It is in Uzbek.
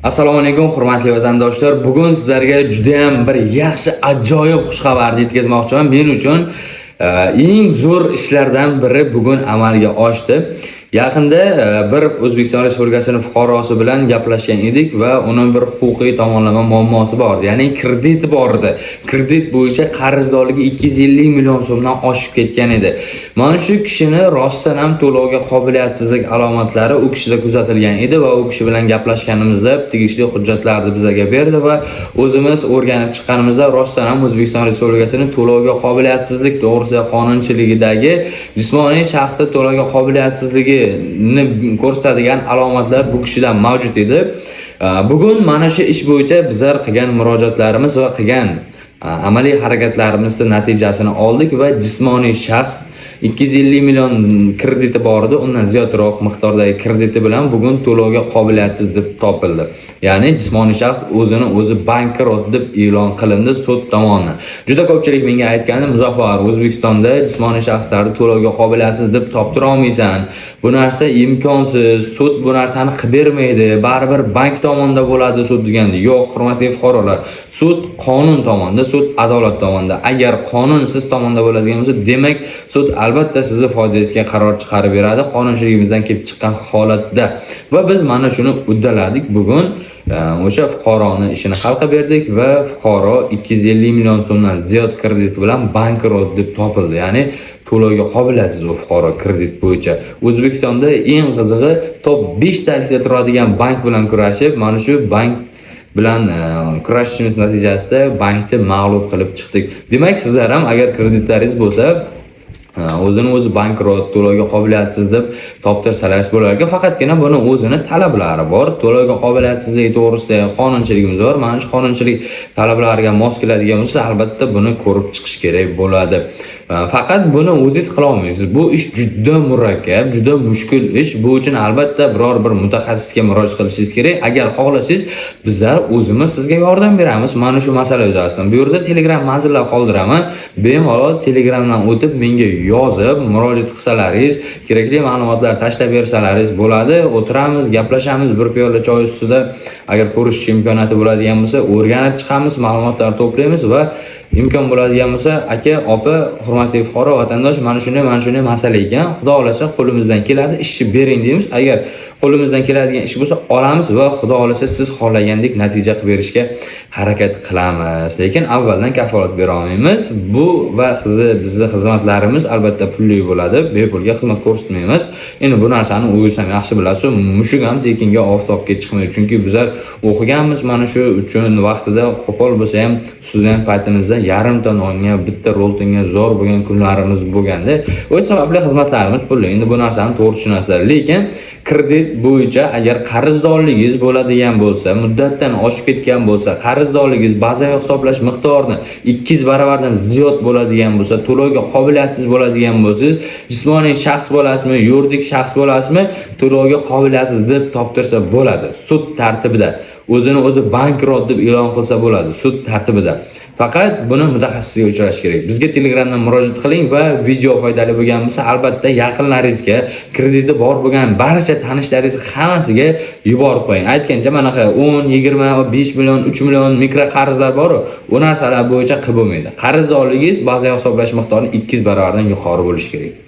Assalomu alaykum, hurmatli vatandoshlar. Bugun sizlarga juda ham bir yaxshi, ajoyib xushxabarni yetkazmoqchiman. Men uchun eng zo'r ishlardan biri bugun amalga oshdi. Yaqinda bir O'zbekiston Respublikasining fuqarosi bilan gaplashgan edik va uni bir huquqiy tomonlama muammosi bor edi. Ya'ni krediti bor edi. Kredit bo'yicha qarzdorligi 250 million so'mdan oshib ketgan edi. Mana shu kishini rostdan ham to'lovga qobiliyatsizlik alomatlari u kishida kuzatilgan edi va u kishi bilan gaplashganimizda tegishli hujjatlarni bizga berdi va o'zimiz o'rganib chiqqanimizda rostdan ham O'zbekiston Respublikasining to'lovga qobiliyatsizlik to'g'risida qonunchiligidagi jismoniy shaxsda to'lovga qobiliyatsizligini ko'rsatadigan alomatlar bu kishida mavjud edi. Bugun mana shu ish bo'yicha bizlar qilgan murojaatlarimiz va qilgan amaliy harakatlarimizni natijasini oldik va jismoniy shaxs 250 million krediti bor edi, undan ziyodroq miqdordagi krediti bilan bugun to'lovga qobiliyatsiz deb topildi. Ya'ni jismoniy shaxs o'zini o'zi bankrot deb e'lon qilindi sud tomonidan. Juda ko'pchilik menga aytgandi: "Muzaffar, O'zbekistonda jismoniy shaxslarni to'lovga qobiliyatsiz deb toptira olmaysan. Bu narsa imkonsiz, sud bu narsani qilib bermaydi, baribir bank tomonda bo'ladi sud" degandi. Yo'q, hurmatli fuqarolar, sud qonun tomonda, sud adolat tomonda. Agar qonun siz tomonda bo'ladigan bo'lsa, demak, sud albatta sizni foydangizga qaror chiqarib beradi qonunchiligimizdan kelib chiqqan holatda. Va biz mana shuni uddaladik bugun. O'sha fuqaroni ishini hal qilib berdik va fuqaro 250 million so'mdan ziyod kredit bilan bankrot deb topildi. Ya'ni to'lovga qobiliyatsiz u fuqaro kredit bo'yicha. O'zbekistonda eng qizig'i, top 5 talikda turadigan bank bilan kurashib, mana shu bank bilan kurashishimiz natijasida bankni mag'lub qilib chiqdik. Demak, sizlar ham agar kreditlaringiz bo'lsa, o'zini o'zi bankrot, to'lovga qobiliyatsiz deb toptirsalaringiz bo'lar ekan. Faqatgina buni o'zini talablari bor. To'lovga qobiliyatsizligi to'g'risida qonunchiligimiz bor. Mana shu qonunchilik talablariga mos keladigan bo'lsa, albatta buni ko'rib chiqish kerak bo'ladi. Faqat buni o'zingiz qila olmaysiz. Bu ish juda murakkab, juda mushkul ish. Bu uchun albatta biror bir mutaxassisga murojaat qilishingiz kerak. Agar xohlasangiz, bizlar o'zimiz sizga yordam beramiz mana shu masala yuzasidan. Bu yerda Telegram manzillar qoldiraman. Bemalol Telegramdan o'tib menga yozib, murojaat qilsalaringiz, kerakli ma'lumotlar tashlab bersalaringiz bo'ladi. O'tiramiz, gaplashamiz bir piyola choy ustida. Agar ko'rishish imkoniyati bo'ladigan bo'lsa, o'rganib chiqamiz, ma'lumotlar to'playmiz va imkon bo'ladigan bo'lsa, aka, opa, hurmatli fuqaro, vatandosh, mana shunday, mana shunday masala ekan. Xudo xohlasa, qo'limizdan keladi, ishni bering deymiz. Agar qo'limizdan keladigan ish bo'lsa, olamiz va Xudo xohlasa, siz xohlagandek natija qilib berishga harakat qilamiz. Lekin avvaldan kafolat bera olmaymiz. Bu va sizni bizni xizmatlarimiz albatta pulli bo'ladi. Bepulga xizmat ko'rsatmaymiz. Endi bu narsani o'zingiz ham yaxshi bilasiz. Mushuk ham tekinga oftobga chiqmaydi. Chunki bizlar o'qiganmiz mana shu uchun, vaqtida qo'pol bo'lsa ham student paytimizda yarimta nonga, bitta roltonga zo'r bo'lgan kunlarimiz bo'lganda, o'sha sababli xizmatlarimiz pulli. Endi bu narsani to'g'ri tushunasizlar. Lekin kredit bo'yicha agar qarzdorligingiz bo'ladigan bo'lsa, muddatdan oshib ketgan bo'lsa, qarzdorligingiz bazaviy hisoblash miqdorini 200 baravardan ziyod bo'ladigan bo'lsa, to'lovga qobiliyatsiz bo'ladigan bo'lsangiz, jismoniy shaxs bo'lasizmi, yuridik shaxs bo'lasizmi, to'lovga qobiliyatsiz deb toptirsa bo'ladi sud tartibida. O'zini o'zi bankrot deb e'lon qilsa bo'ladi sud tartibida. Faqat buni mutaxassisga uchrash kerak. Bizga Telegramdan murojaat qiling va video foydali bo'lgan bo'lsa, albatta yaqinlaringizga, krediti bor bo'lgan barcha tanishlaringiz hammasiga yuborib qo'ying. Aytgancha, manaqa 10, 20, 5 million, 3 million mikro qarzlar bor-u, u narsalar bo'yicha qilib bo'lmaydi. Qarzdorligingiz bazaviy hisoblash miqdorini 200 baravardan yuqori bo'lishi kerak.